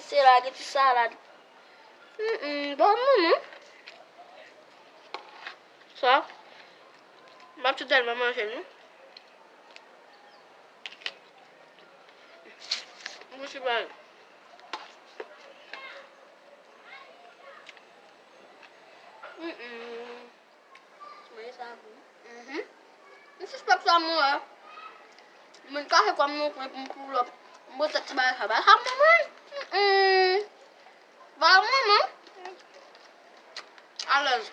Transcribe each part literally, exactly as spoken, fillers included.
Se la, gen ti salad. Mm, mm, bon, non, non. Sa, m ap tou tèlman manje, non. Mwen se pa. Mm, mm. Manje sa bon. Mhm. M sispèk sa mwen wè. Mwen kache kòm nou kwe pou m pull up. M pote ti bagay sa. Bagay sa bon, mwen. Mm-mm. Bagay bon, non. Alèz.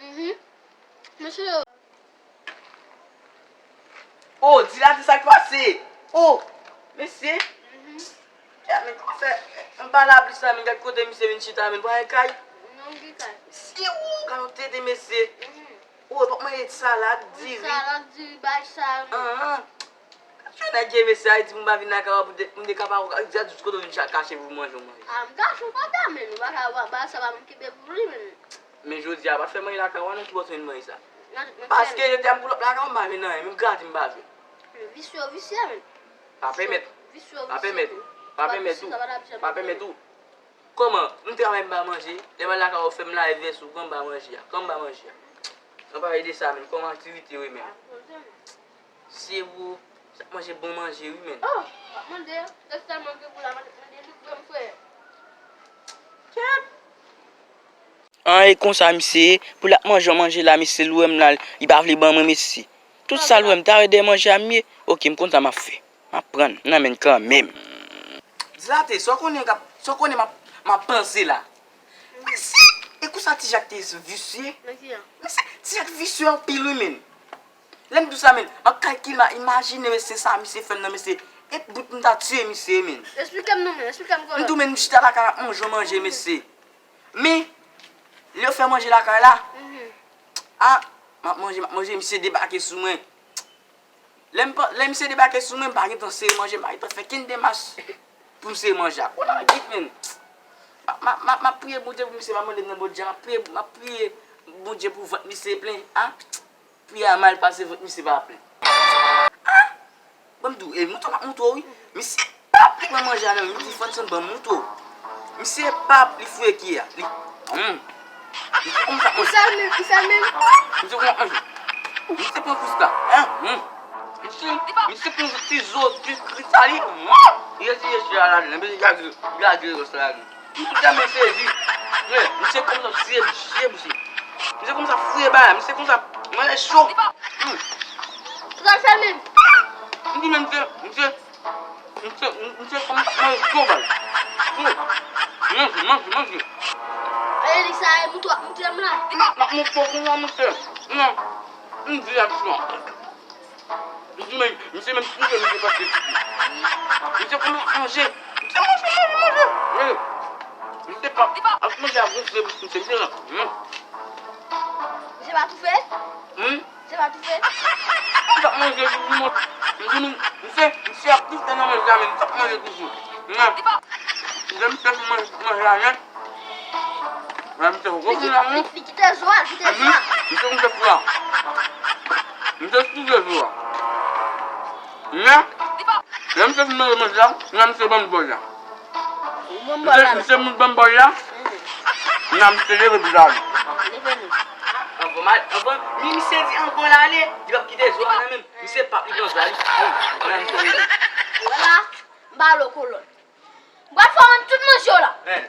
Mhm. Mesye. Oh, di la, di sa k pase. Oh, mesye. Mhm. Kè, men kòman fè? Anba lapli sa, men gad kote misye vin chita, men pa gen kay. Non, gen kay. Mesye, ou, gad yon tete, mesye. Mhm. Ou, e pa manje salad, diri. Salad, diri, bay sa, men. An, an. Gad yon nèg ye, mesye, Ayiti, pou m pa vin lakay ou, pou de, pou m de ka pa, gad jis kote ou vin cha-, kache pou manje, ou manje. A, m kache w pa ta, men, ou pa ka, ba, ba, sa pa m kenbe pou li, men. Men jodi a, pa t fè manje lakay ou a non, ki bò w te vin manje sa? Paske yo te ap pull up lakay ou, m pa jwenn anyen, menm gradi m pa jwenn. Visye w visye, men. Pa pèmèt. Visye w visye. Pa pèmèt. Pa pèmèt ou. Pa pèmèt ou. Kòman? M travay m pa manje, lè m al lakay ou fè m lave vès ou, kòman m pa manje a? Kòman m pa manje a? An pale de sa, menm, kòman aktivite yo ye menm? Se ou, sa manje bon manje wi, menn. Oh, w ap mande, se sèlman ke pou la mande, mande li pou m fè. Kèt. An, e konsa misye ye, pou l ap manje yon manje la, misye l wè m la, li pa vle ban mwen, mesye. Tout sa l wè m ta wè dèyè manje a m ye. Oke, m konn sa m ap fè. M ap pran l nan men l kanmenm. Zate, sa w konnen k ap, sa w konnen m ap, m ap panse la. Mesye, e konsa Ti Jak te visye? Nan ki an? Mesye, Ti Jak visye anpil wi, menn. Lè m di w sa, menn, m ap kalkile, m ap imajine, mesye, sa misye fè m nan, mesye. E bout m ta tiye misye, menn. Esplike m non, menn, esplike m kòman. M di w, menn, m chita lakay m ap manje yon manje, mesye. Men, lè yo fè manje lakay la, a, m ap manje, m ap manje, misye debake sou mwen. Lè m pa, lè misye debake sou mwen, m pa gentan sere manje, m pa gentan fè kenn demach pou m sere manje a. Kounye a, git, menn. M ap, m ap, m ap, m ap priye Bondye pou misye pa mande m nan bòdja, m ap priye, m ap priye Bondye pou vant misye plen, a. Priyè a mal pase, vant misye pa plen. A! Ban m di w, e, mouton m ap moutre w wi. Misye p ap li pran manje a nan men m, m di Fanson ban m moutre w. Misye p ap li fouye kiyè a. Li, hmm. Misye kòmanse ap manje. Misye kòmanse ap manje. Misye pran kous la. Hein? Hmm. Misye, misye pran ti zo, ti kri sa li. Hmm. Li retire kiyè a ladan l, epi li lage, lage rès la ladan l. M tout tèlman sezi. Frè, misye kòmanse ap fouye bouch li, misye. Misye kòmanse ap fouye bagay, misye kòmanse ap manje cho. Hmm. Sa fè menm. M di men misye, misye, misye, misye kòmanse ap manje cho, bay. Hmm. Manje, manje, manje. E li sa e mouton ap moutre m la. M ap moutre w konsa, misye. Non. M di aksyon. Misye menm, misye menm toufe misye paske titi. Misye kòmanse ap manje. Misye manje, manje, manje. Wi. Misye pa ap manje a gonfle bouch misye, misye la. Hmm. Misye pa toufe? Hmm? Misye pa toufe? Misye ap manje toujou, manje. Misye, misye, misye ap toufe nan manje a, men misye ap manje toujou. Lè misye fin manje, manje a nèt. Lè misye fin manje la, non? Li kite zo a, li kite zo a. Misye fin fè fwa. Misye toufe zo a. Men, lè misye fin manje manje la, men misye ban m bòl la. Ou ban m bòl la. Misye, misye ban m bòl la. Men misye leve pou l ale. Leve nou. Anvan m al, anvan, mi misye di anvan l ale, li p ap kite zo a nan men m. Misye p ap li pran zo a, li. Nan misye leve. Vwala, m ba l kolòn. M pral fè w rann tout manje w la. Men,